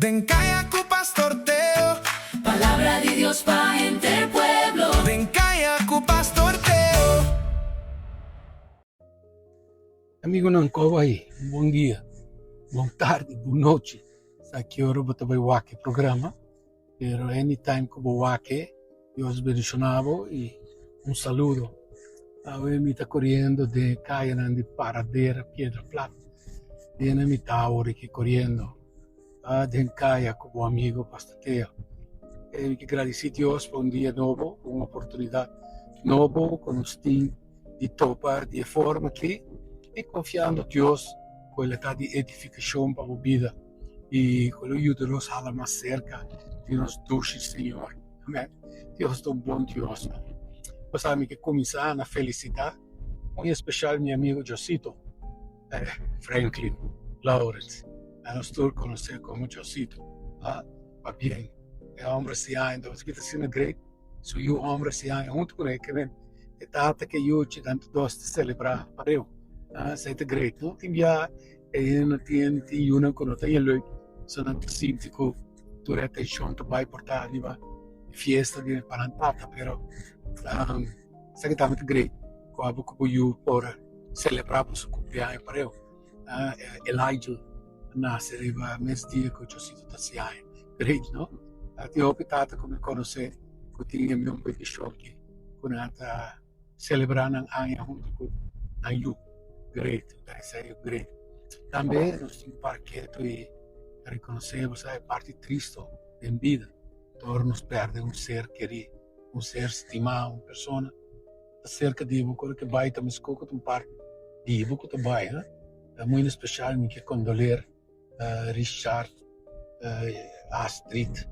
Den Kaya ku Pastor Teo. Palabra di Dios pa henter pueblo. Den Kaya ku Pastor Teo. Amigonan kobo ahi, un bon dia, bon tardi, bon nochi, sa ki ora bo ta bai wak e programa, pero anytime ku bo wak e, Dios bendiciona bo y un saludo. Awe mi ta coriendo den e cayanan di Paradera Piedra Plat, den e mitad ora ki coriendo den caya cu bo amigo Pastor Teo. Mi ke gradici Dios pa un dia nobo, un oportunidad nobo cu nos tin di topa di e forma aki y confiando Dios cu el a ta di edificacion pa bo bida y cu lo yuda nos hala mas cerca di nos dushi Señor. Amen. Dios ta un bon Dios. Bo sa mi ke cuminsa na felicita muy especial mi amigo Josito Franklin Lawrence. Nos tur conoce como Josito. Pabien. E hombre si aña entonces kita asina great. Su yu homber si aña huntu ku e ke e tata ku e yuchi nan tur dos ta selebrá pareu. Esei ta great no. Tin bia e hende tin tin yunan ku no ta bien leuk so nan ta sinti ku tur e atenshon ta bai por ta riba e fiesta di pa nan tata pero esaki tambe ta great ku abo ku bo yu por selebrá boso kumpleaño pareu. Elijah a nase riba mes dia ku Josito ta hasi aña. Great, no? Tin hopi tata ku mi konosé ku tin e mismo bendishon aki, ku nan ta selebrá nan aña huntu ku nan yu. Great, ta en serio great. Tambe nos tin par ketu i rekonosé, bo sa, e parti tristu den bida, ora nos pèrdè un ser kerí, un ser stimá, un persona. Ta serka di bo ku ke bai ta mesco ku ta un parti di bo ku ta bai ha. Ta muy especial mi ke kondoler Richard, Astrid,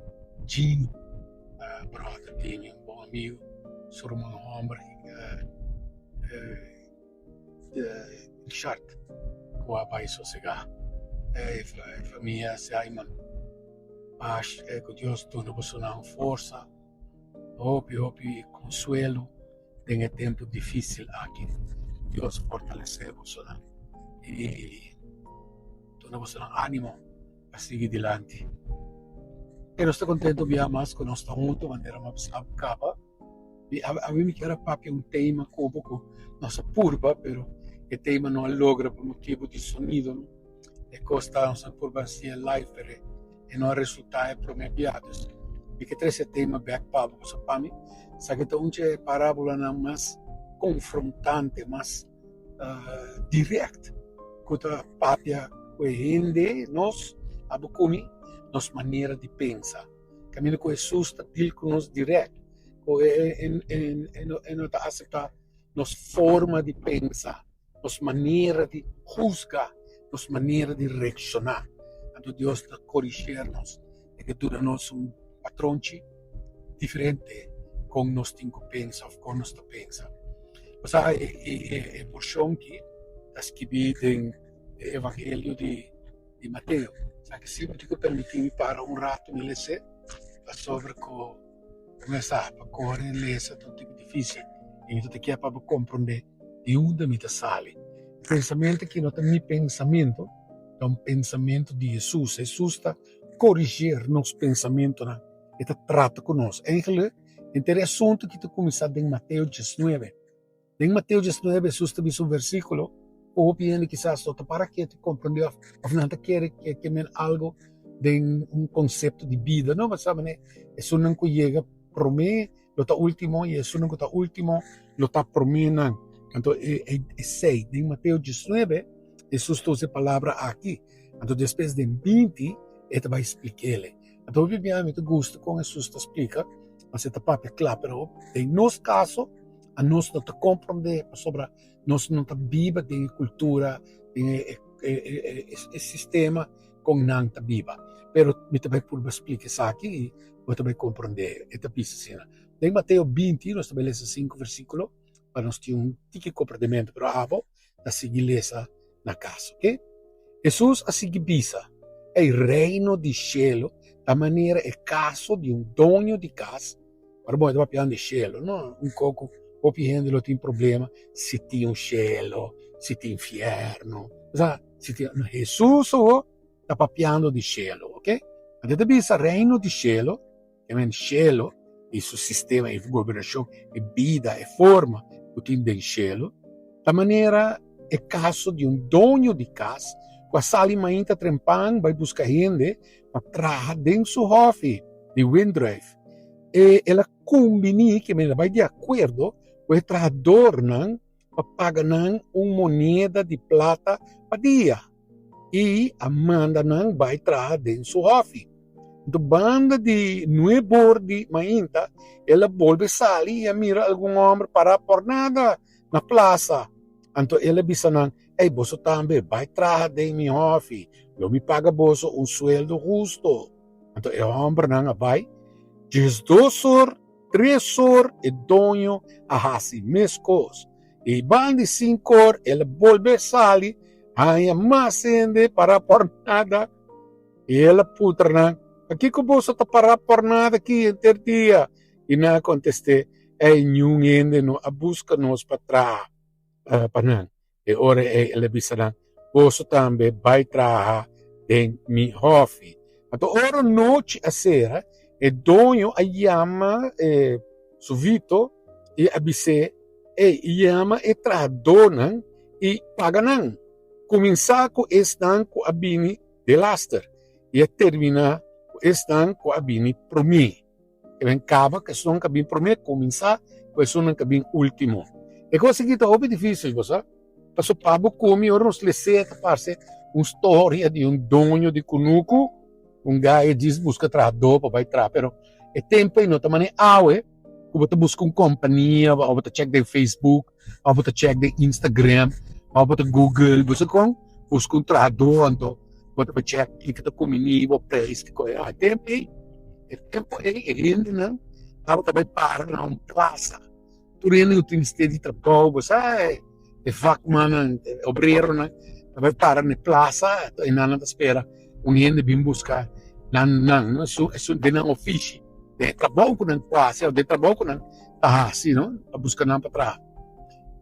Gino, brother di mi un bon amigo, su ruman homber Richard ku a bai sosega. E famia Simon, pash ku Dios duna bosonan forsa. Hopi hopi konsuelo den e tempu difísil aki. Dios fortalesé bosonan i duna bosonan ánimo pa sigui dilanti. E nos ta kontentu bia mas ku nos ta huntu manera mi a bisa kaba. Mi awe mi kier a papia un tema ku bo ku nos a purba pero e tema no a logra pa motibu di sonido. E kos ta nos a purba hasié live pero e no a resultá e promé bia. Dus mi ke trese e tema bèk pa bo pasobra pa mi esaki ta un dje parábolanan mas konfrontante, mas dirèkt ku ta papia ku e hende, nos, abo ku mi, nos manera di pensa. Kaminda ku Hesus ta dil ku nos dirèkt, ku e no ta aseptá nos forma di pensa. nos manera di husga, nos manera di reakshoná. Anto Dios ta koriger nos, e ke duna nos un patronchi diferente kon nos tin ku pensa òf kon nos ta pensa. Pasá e e porshon ki ta skibí den e evangelio di di Mateo. Sa ke si bo tin ku permití mi para un ratu mi les'é pasobra ku kumesá pa kore lesa ta un tiki difísil i mi ta kier pa bo komprondé. Di unda mi ta sali? E pensamentu aki no ta mi pensamentu, ta un pensamentu di Hesus. Hesus ta koriger nos pensamentunan, e ta trata ku nos. Eigenlijk, henter e asuntu aki ta kuminsá den Mateo diesnuebe. Den Mateo diesnuebe Hesus ta bisa un versíkulo ku hopi hende kisas no ta para ketu i komprendé òf nan ta kere ke men algu den un konsepto di bida. No, bo sa manera esunnan ku yega promé lo ta ultimo y esunnan cu ta ultimo lo ta promenan. Anto e esey den Mateo diesnuebe Hesus ta usa e palabra aki. Anto despues den binti e ta bay splik'ele. Anto hopi bia mi ta gusta con Hesus ta splika, mas e ta papia cla, pero den nos caso anos no ta comprende pasobra nos no ta biba den e cultura, den e sistema kon nan ta biba. Pero mi ta bai purba splika esaki i bo ta bai komprondé. E ta bisa asina. Den Mateo binti nos ta bai lesa sinku versíkulo pa nos tin un tiki komprendementu, pero abo ta sigui lesa na kas, oke? Hesus a sigui bisa, E Reino di shelu ta manera e kaso di un doño di kas. Ora bo e ta papiando di shelu, no un koko hopi hende lo tin problema si tin un shelu, si tin infierno. Sa, Si tin, no, Hesus awo ta papiando di shelu, ok? Anto ta bisa reino di shelo, ke men shelo i su sistema i gobernashon, e bida, e forma ku tin den shelo, ta manera e kaso di un doño di kas ku a sali mainta trempan bai buska hende pa traha den su hòfi di windruif. E el a kumbiní, ke men el a bai di akuerdo ku e trahadornan pa paga nan un moneda di plata pa dia i a manda nan bai traha den su hòfi. Anto banda di nuebor di mainta el a bolbe sali i a mira algun hòmber pará pòrnada na plasa. Anto el a bisa nan, Ei, boso tambe bai traha den mi hòfi, lo mi paga boso un sueldo husto. Anto e hòmbernan a bai. 12 or Tres or e doño a hasi meskos. I bandi sinkor el a bolbe sali haña mas hende pará por nada. I el a puntra nan, Pakiko boso ta pará por nada aki henter dia? I nan a kontest'é, Ei, niun hende no a buska nos pa traha pa nan. E ora ei el a bisa nan, Boso tambe bai traha den mi hòfi. Anto ora nochi a sera, e doño a yama e su vito i a bis'é, Ei, yama e trahadónan i paga nan. Kuminsá ku esnan ku a bini delaster i a terminá ku esnan ku a bini promé. E ben kaba ku esun ku a bin promé, kuminsá ku esunnan ku a bin último. E kos aki ta hopi difísil, bo sa. Pasobra pa bo kumi ora nos les'é ta parse un storia di un doño di kunuku, un gai a djis buska trahadó pa bai traha, pero e tempu ei no ta manera awe ku bo ta buska un kompania òf bo ta chèk den Facebook òf bo ta chèk den Instagram òf bo ta Google, bo sa kon? Buska un trahadó anto bo ta bai chèk kiko ta kuminí bo preis, kiko e. E tempu ei. E tempu ei e hendenan tabata bai para na un plasa. Tur hende ku tin mester di trabou, bo sa e vakmannan, e obreronan ta bai para na e plasa, e nan ta spera un hende bin buska nan nan no esun esun den nan ofishi, den e trabou ku nan ta hasi òf den e trabou ku nan ta hasi no, pa buska nan pa traha.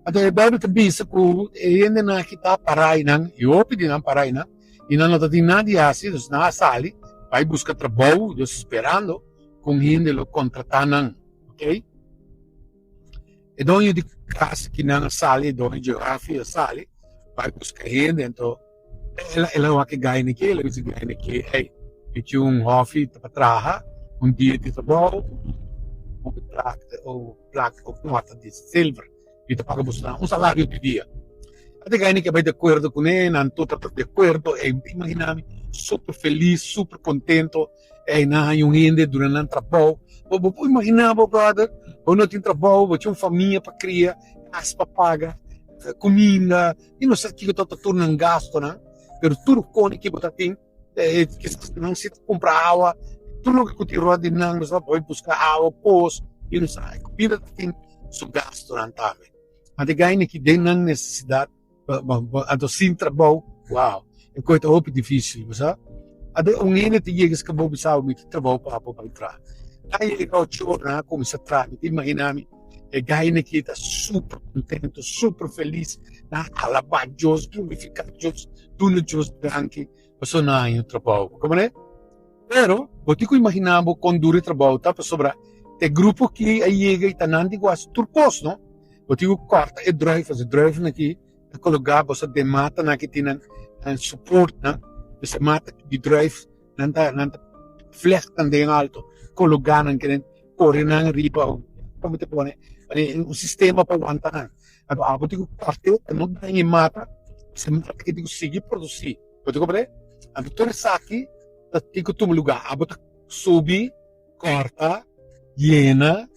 Anto e Beibel ta bisa ku e hendenan aki ta para einan, i hopi di nan para einan. I nan no ta tin nada di hasi, dus nan a sali bai buska trabou, dus sperando ku un hende lo kontratá nan, ok. E doño di kas ki nan a sali, e doño di hòfi a sali bai buska hende, anto el a el a wak e gaina aki, el a bisa e gaina aki, hey, mi tin un hòfi ta pa traha, un dia di trabou, un kontrakt o plak o plata di silver. Mi ta paga boso un salario di dia. Ate gaina ke bai di akuerdo kuné, nan tur ta di akuerdo. E imagina mi super felis, super kontento. Ei nan haña un hende duna nan trabou. Bo bo por imagina bo brother, bo no tin trabou, bo tin un famia pa kria, kas pa paga, kuminda, i no sa kiko ta tur nan gastonan, pero tur kone ke bo ta tin. Kisas nan si ta kumpra awa, tur loke ku tin rònt di nan, nos ta bai buska awa, kos, i nos sa ku bida ta tin su gastunan tambe. Anto e gaina ki den nan nesesidat, anto sin trabou, wow, e kos ta hopi difisil, bo sa. Anto un hende ta yega eska bo bisa bo mi tin trabou pa bo bai traha. Nan yega ocho ora nan a kuminsá traha, mi ta imaginá mi e gaina ki ta super kontento, super felis, nan a alabá Dios, glorifiká Dios, duna Dios danki. Pasobra nan haña trabou. Bo komprende? Pero, bo tin ku imaginá bo kon duru e trabou ta, pasobra e grupo aki a yega i ta nan tin ku hasi tur kos, no? Bo tin ku kòrta e druif, e druifnan aki ta kologá, bo sa den matanan aki tin nan suportnan, pues e mata di druif nan ta nan ta vlèchtnan den alto, kologá nan keren kore nan riba, komo ta pone, un sistema pa wanta nan. Anto abo tin ku kòrt'é pa no daña e mata, pasobra e mata aki tin ku sigui produsí. Bo ta komprendé? Anto tur esaki ta tin ku tuma lugá. Abo ta subi, kòrta, yena,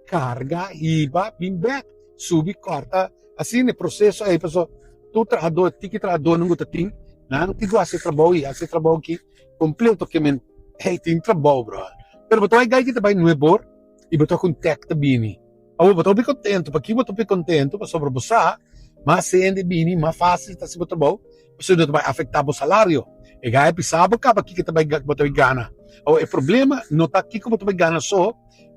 karga, hiba, bin bèk, subi, kòrta. Asina e proseso ei pasobra tur trahadó, tiki trahadónan ku ta tin, nan tin ku hasi e trabou i hasi e trabou aki kompleto ke men hey tin trabou bròder. Pero bo ta bai gai ki ta bai nuebor i bo ta ku un tèk ta bini. Awor bo ta hopi kontentu. Pakiko bo ta hopi kontentu? Pasobra bo sa mas hende bini, mas fásil ta hasi bo trabou, pasobra no ta bai afektá bo salario. E gai a bisa bo kaba kiko ta bai bo ta bai gana. Awor e problema no ta kiko bo ta bai gana so,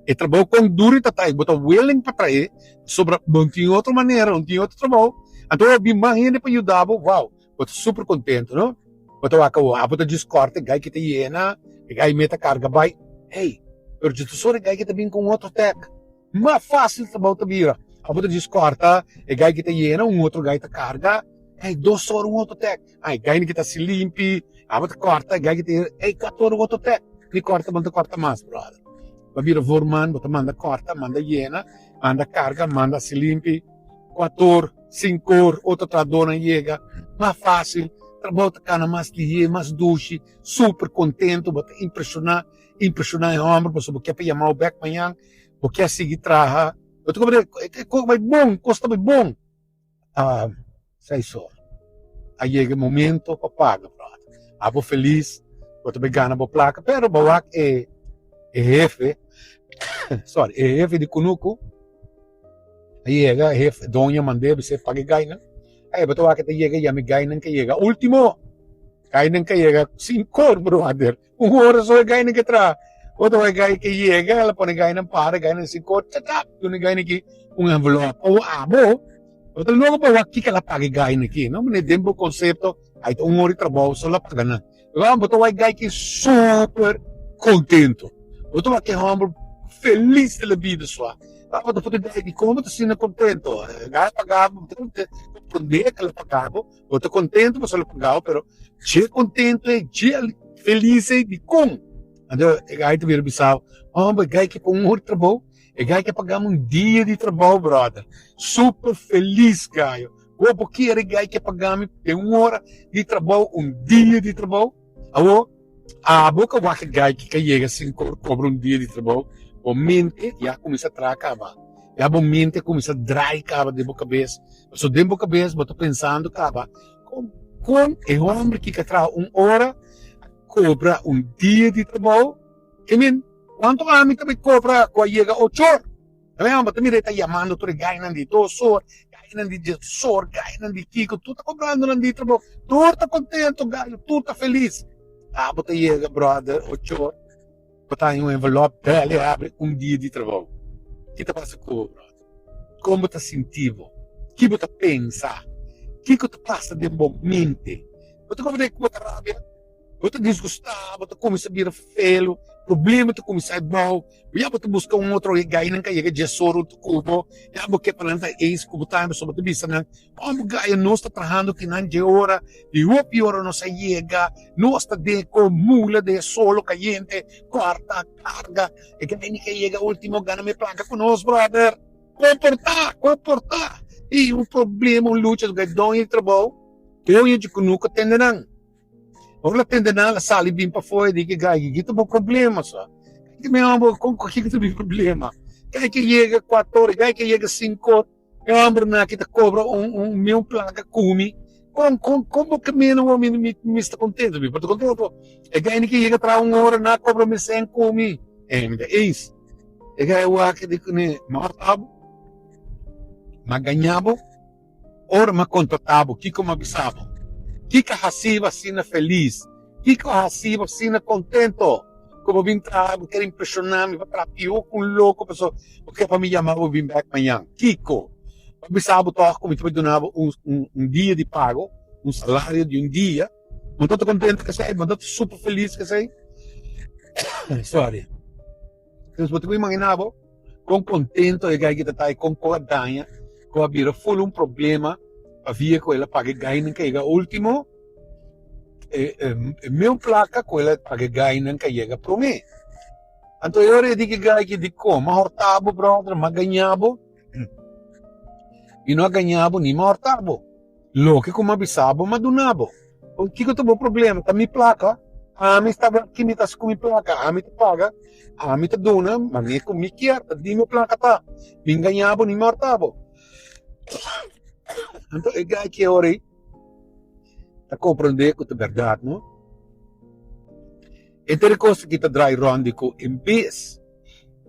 e trabou kon duru ta ta i bo ta willing pa trae, pasobra bo no tin otro manera, no tin otro trabou. Anto ora bin mas hende pa yuda bo, wow, bo ta super kontentu, no? Bo ta wak awor, abo ta djis kòrta e gai ki ta yena, E gai meta karga bai. Hey, pero dje tur sor e gai ke ta bin ku un otro tek. Mas fásil trabou ta bira. Abo ta djis kòrta, e gai ke ta yena, un otro gai ta karga. Hey, dos ora un otro tek. Ay, gai ke ta hasi limpi, abo ta kòrta, e gai ke ta yena. Hey, kuater ora un otro tek. Ni kòrta bo no ta kòrta mas, bròder. Bo a bira voorman, bo ta manda kòrta, manda yena, manda karga, manda hasi limpi. Kuater, sinkor, otro trahadónan yega. Mas fásil, trabou ta kana mas lihé, mas dushi. Super kontentu, bo ta impreshoná, impreshoná e hòmber pasobra bo ke pa yamau bèk mañan, bo ke sigui traha. Bo ta komprendé? E kos bai bon, kos ta bai bon. Seis or a yega e momento pa paga, bròder. Abo felis, bo ta bai gana bo plaka, pero bo wak e e hefe, sorry, e hefe di kunuku a yega, e hefe, doño a mand'é bis'é paga e gainan. Ey, bo ta wak e ta yega, yama e gainan ke yega ultimo. Gainan ke yega sin kor, bròder. Un ora so e gainan ke traha. Otro e gai ke yega, el a pone gainan para, gainan sin kor, tata, duna e gainan aki un envelop. O abo, bo ta loko pa wak kiko el a paga e gainan aki, no? Mane den bo konsepto, ai ta un ora di trabou so el a paga nan. Pero bo ta wak e gai ki super kontento. Bo ta wak e hòmber felis di la bida sua. Bo ta puntra e gai, dikon bo ta asina kontento? E gai a paga bo, bo ta komprondé ku el a paga bo. Bo ta contento pasobra lo pagao, pero dje contento ei, dje feliz ei, dikon? Anto e gai ta bira bisao, homber, e gai ke pa un ora di trabou, e gai ke pagami un dia di trabou, brother. Super feliz gayo. Bo por kere e gai ke pagami den un ora di trabou, un dia di trabou? Awor, abo ka wak e gai ki ka yega sin kobra un dia di trabou, bo mente ya kuminsá traha kaba. Ya bo mente a kuminsá drai kaba den bo kabes. Pasobra den bo kabes bo ta pensando kaba kon kon e hòmber ki ka traha un ora a kobra un dia di trabou. I mean, kuantu ami ta bai kobra ku a yega ocho or? Tambe bo ta mira e ta yamando tur e gainan di dos or, gainan di dies or, gainan di kiko, tur ta kobrando nan di trabou, tur ta kontento gayo, tur ta felis. Abo ta yega brother ocho or, bo ta haña un envelop bel e habri un dia di trabou. Ki ta pasa ku bo brother? Kon bo ta sinti bo? Ki bo ta pensa? Kiko ta pasa den bo mente? Bo ta komprende ku bo ta rabia? Bo ta disgustá, bo ta kuminsá bira felu, problema ta kuminsá e bou, ya bo ta buska un otro gainan ka yega dje soro ku bo, ya bo ke pa nan ta eens ku bo tambe, so bo ta bisa nan, Hombre gaya, nos ta trahando kinan dje ora, di hopi ora nos a yega, nos ta den ko mula den e solo kayente, kòrta, karga, e gaina ke yega ultimo gana mi plaka ku nos, brother. Komportá, komportá! I un problema, un lucha, doño di trabou, doño di kunuku tende nan. Ora la tende nan la sali bin pafó e di ki gai ki ta bo problema sa. Ki mi homber kon ku ki ta mi problema. Gai ki yega kuater ora gai ki yega sinku ora e homber nan aki ta kobra un un mi un plaka kumi kon kon kon bo ke meno bo mi mi mi sta kontento mi por ta kontento e gai ni ki yega traha un ora nan a kobra mi sen kumi e mi ta eens e gai wak di kune mi horta bo mi a gaña bo. Ora mi a kontatá bo, kiko mi a bisa bo? Kiko a hasi bo asina felis? Kiko a hasi bo asina kontento? Ku bo bin traha, bo kier impreshoná mi pa traha pió ku un loko pasobra bo ke pa mi yama bo bin bèk mañan. Kiko? Mi a bisa bo tòg ku mi ta bai duna bo un un dia di pago, un salario di un dia. Bo no ta kontento ku esei? Bo no ta super felis ku esei? Sorry. Entonces bo ta por imaginá bo kon kontento e gai ki ta ta i kon ku a daña ku a bira ful un problema pavia ku el a paga e gainan ku a yega ultimo e e meun plaka ku el a paga e gainan ku a yega promé. Anto e ora e di ki gai ki dikon m'a horta bo brother m'a gaña bo mi no a gaña bo ni m'a horta bo. Loke ku m'a bisa bo m'a duna bo. Kiko ta bo problema? Ta mi plaka. Ami staba aki mi ta hasi ku mi plaka. Ami ta paga, ami ta duna manera ku mi kier. Ta di mi plaka ta. Mi ngaña bo ni mi horta bo. Anto e gai ki ora ei ta komprende ku ta bèrdat no. E ter kos ki ta drai rònt di ku en bes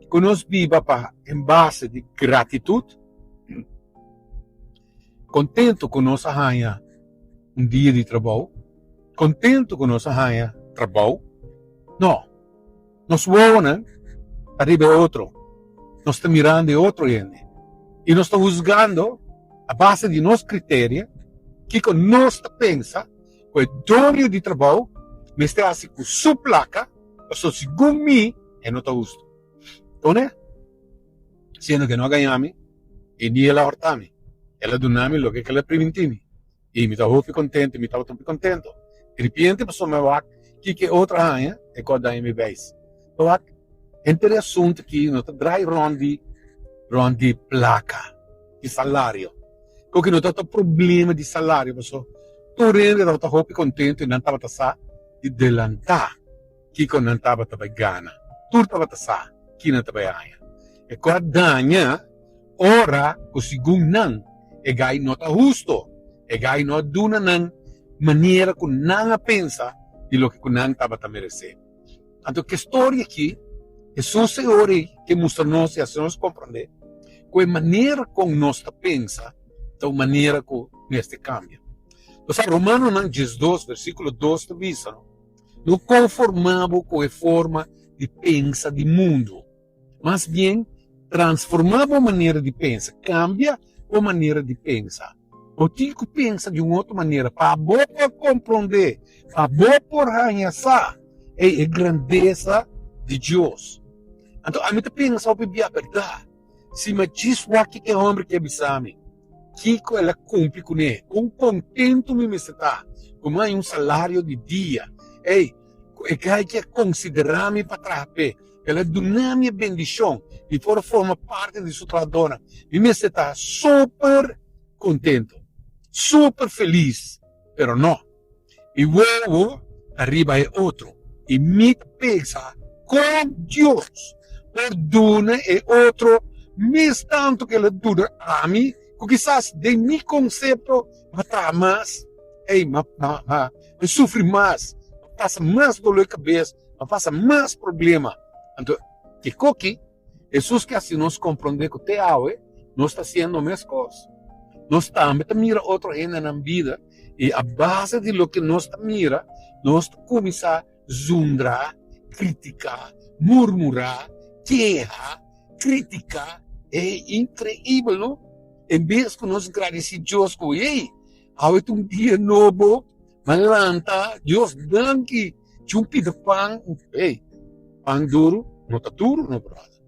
ku nos biba pa en base di gratitut, Kontentu ku nos a haña un dia di trabou? Kontentu ku nos a haña trabou? No. Nos wowonan ta riba e otro. Nos ta mirando e otro hende i nos ta husgando a base di nos kriteria kiko nos ta pensa ku e doño di trabou mester hasi ku su plaka. Pasobra segun mi e no ta hustu. Tone, siendo ku e no a gaña mi i ni el a hòrta mi, el a duna mi loke ku el a primintí mi. I mi ta hopi kontento, mi tabata hopi kontento. Di ripiente pasobra mi a wak kiko e otro a haña, e kos daña mi beis. Mi a wak henter e asuntu aki no ta drai rònt di rònt di plaka, di salario. Koke no tabata problema di salario pasobra tur hende tabata hopi kontento i nan tabata sa di delantá kiko nan tabata bai gana. Tur tabata sa ki nan ta bai haña. E kos a daña ora ku segun nan e gai no ta husto, e gai no a duna nan manera ku nan a pensa di loke ku nan tabata meresé. Anto ke storia aki, Hesus e ora ei ke mustra nos i hasi nos komprondé ku e manera kon nos ta pensa ta un manera ku mester kambia. Nos sa Romanonan diesdos versíkulo dos ta bisa, No konformá bo ku e forma di pensa di mundu. Mas bien, transformá bo manera di pensa, kambia bo manera di pensa. Bo tin ku pensa di un otro manera pa bo por komprondé, pa bo por haña sa e grandesa di Dios. Anto ami ta pensa hopi bia, bèrdat, si mi a djis wak kiko e hòmber ke a bisa mi, kiko el a kumpli kuné, kon kontentu mi mester ta ku mi haña un salario di dia, ei, ku e gai ke a konsiderá mi pa traha p'e. El a duna mi e bendishon di por a forma parti di su trahadónan. Mi mester ta super kontentu, super felis, pero no. Mi wowo ta riba e otro i mi ta pensa kon Dios por duna e otro mes tantu ku el a duna ami, ku kisas den mi konsepto mi a traha mas, ey, mi a sufri mas, mi a pasa mas dolor di kabes. A pasa mas problema. Anto, kiko ki Hesus ke hasi nos komprondé ku te awe nos ta hasiendo meskos? Nos tambe ta mira otro hende nan bida i a base di loke nos ta mira, nos ta kuminsá zundra, kritiká, murmurá, keha, kritiká. E inkreibel, no? En bes ku nos gradisí Dios ku, Hey, awe ta un dia nobo, M'a lanta, Dios danki, cu un pida pan, ey, pan duru no ta duru no brother,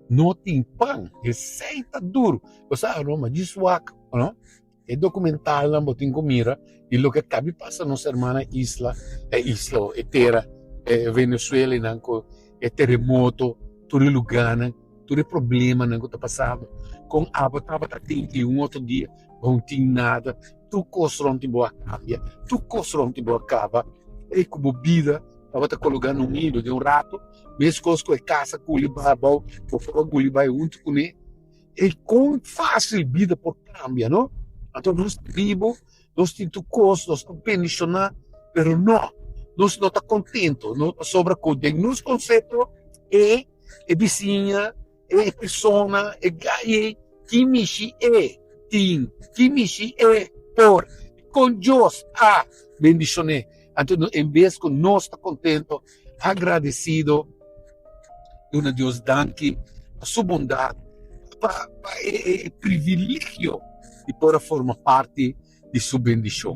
no tin pan, esey ta duru, bo sa no, ma djis wak no, e documentalnan bo tin cu mira di loke a cabi pasa nos hermana isla, e isla, e tera, e Venezuela y nan cu e teremoto, tur e lugarnan, tur e problemanan cu ta pasando, con abo tabata tin y un otro dia bo no tin nada. Tur kos rònt di bo a kambia, tur kos rònt di bo a kaba. Ei ku bo bida tabata kologá na un hilo den un ratu, meskos ku e kasa guli bai abou, bo por a guli bai huntu kuné. Ei kon fásil bida por kambia, no? Anto nos ta bibu, nos tin tur kos, nos ta bendishoná, pero no, nos no ta kontentu, no, pasobra ku den nos konsepto e e bisiña, E persona, e gai ei, ki mishi e tin, ki mishi e por, kon Dios a bendishon'é. Anto en bes ku nos ta kontento, agradesido, duna Dios danki pa su bondat, pa e privilegio di por a forma parti di su bendishon.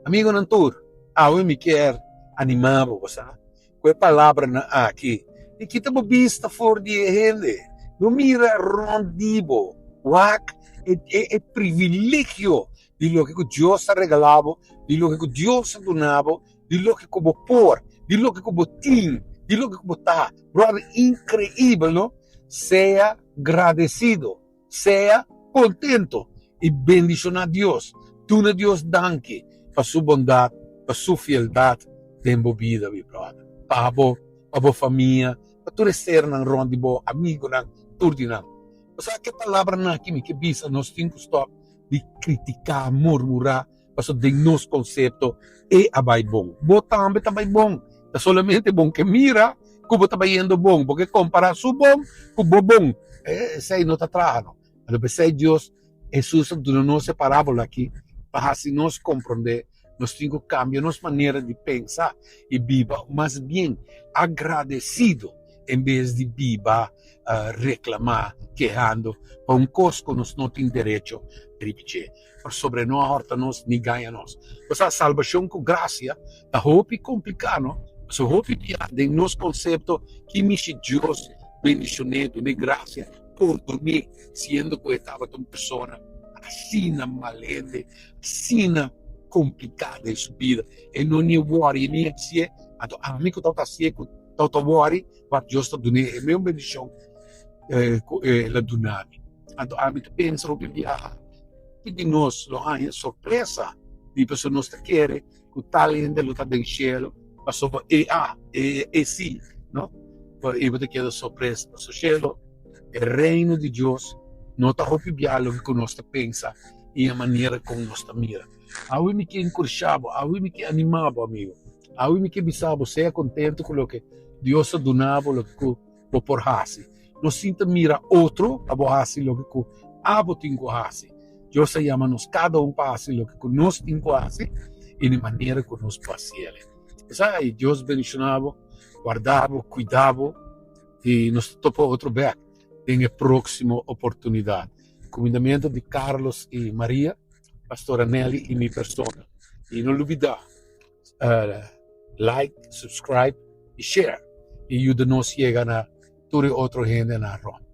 Amigonan tur, awe mi kier animá bo, bo sa. Ku e palabranan aki, i kita bo bista for di e hende, no mira rònt di bo, wak e e privilegio di loke ku Dios a regalá bo, di loke ku Dios a duna bo, di loke ku bo por, di loke ku bo tin, di loke ku bo ta. Bròder, inkreibel, no? Sea gradesido. Sea kontento i bendishoná Dios. Duna Dios danki pa su bondat, pa su fieldat den bo bida, mi bròder. Pa bo, pa bo famia, pa tur e sernan rònt di bo, amigunan, tur di nan. Bo sa ke palabranan aki mi ke bisa, nos tin ku stòp di kritiká, murmurá, Pasobra den nos konsepto e a bai bon. Bo tambe ta bai bon. Ta solamente bon ke mira ku bo ta bayendo bon. Bo ke kompará su bon ku bo bon. Esei no ta traha no. Anto p'esei Dios, Hesus a duna nos e parábola aki pa hasi nos komprondé nos tin ku kambia nos manera di pensa i biba mas bien agradesido en bes di biba reklamá, kehando pa un kos ku nos no tin derecho riba dje. Pasobra e no a hòrta nos ni gaña nos. Bo sa, salbashon ku grasia ta hopi kompliká, no? Pasobra hopi bia den nos konsepto ki mishi Dios bendishon'é, dun'é grasia, pordon'é, siendo ku e tabata un persona asina mal hende, asina kompliká den su bida. E no ni a wòri, e ni a hasié. Anto ami ku tabata hasié ku tabata wòri, wak Dios ta dun'é e mesun bendishon ku el a duna mi. Anto ami ta pensa hopi biaha, hopi di nos lo haña sorpresa di pasobra nos ta kere ku tal hende lo ta den shelu pasobra e a, e e si, no? Pero i bo ta keda sorpresa pasobra shelu, e reino di Dios no ta hopi biaha loke ku nos ta pensa i e manera kon nos ta mira. Awe mi ke enkurashá bo, awe mi ke animá bo, amigo. Awe mi ke bisa bo, sea kontentu ku loke Dios a duna bo, loke ku bo por hasi. No sinta mira otro pa bo hasi loke ku abo tin ku hasi. Dios a yama nos kada un pa hasi loke ku nos tin ku hasi i di manera ku nos por hasi el. Esei, Dios bendishoná bo, warda bo, kuida bo i nos ta topa otro bek den e próksimo oportunidat. Kumindamentu di Carlos i Maria, Pastora Nelly i mi persona. I no lubidá. Like, subscribe y share y yuda nos yega na tur e otro hendenan rond.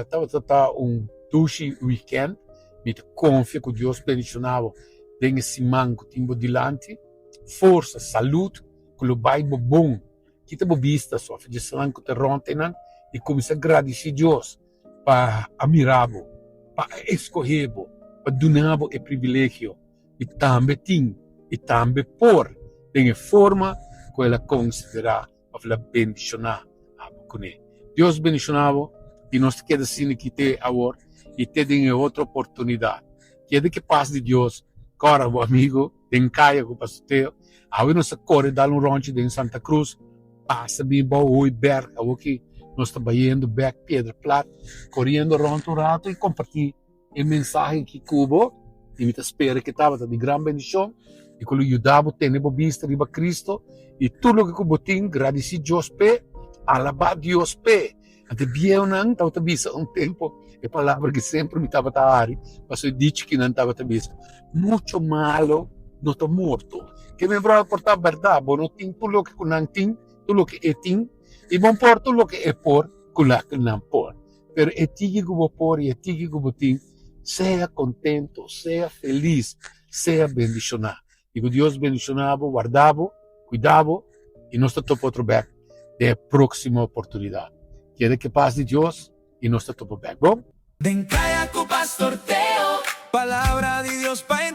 Tabata ta un dushi weekend. Mi ta confia cu Dios bendiciona bo den e siman cu tin bo dilanti. Forsa, salud, cu lo bay bo bon. Kita bo bista so afe djesnan cu ta rond eynan y cuminsa gradici Dios pa a mira bo, pa a escoge bo, pa duna bo e privilegio. I tambe tin i tambe por den e forma ku el a konsiderá òf el a bendishoná abo kuné. Dios bendishoná bo i nos ta keda asina aki te awor i te den e otro oportunidat. Keda ku e pas di Dios kòrda bo amigo den kaya ku Pastor Teo. Awe nos ta kore dal un rònchi den Santa Cruz, pasa bin bou Hooiberg, awoki nos ta bayendo bèk Piedra Plat, koriendo rònt un rato i kompartí E mensahe ki ku bo, i mi ta spera ke tabata di gran bendishon i ku lo yuda bo tene bo bista riba Kristo i tur loke ku bo tin, gradisí Dios p'e, alabá Dios p'e. Anto e bieunan tabata bisa un tempu e palabra ki semper mi tabata hari, pasobra e dicho ki nan tabata bisa, Mucho malo no ta morto. Ke mi bròder por ta bèrdat, bo no tin tur loke ku nan tin, tur loke e tin, i bo por tur loke e por ku loke nan por. Pero e tiki ku bo por i e tiki ku bo tin, sea kontento, sea felis, sea bendishoná. I ku Dios bendishoná bo, warda bo, kuida bo, i nos ta topa otro bèk den e próksimo oportunidat. Keda ku e pas di Dios i nos ta topa bèk, bon? Den Kaya ku Pastor Teo. Palabra di Dios pa.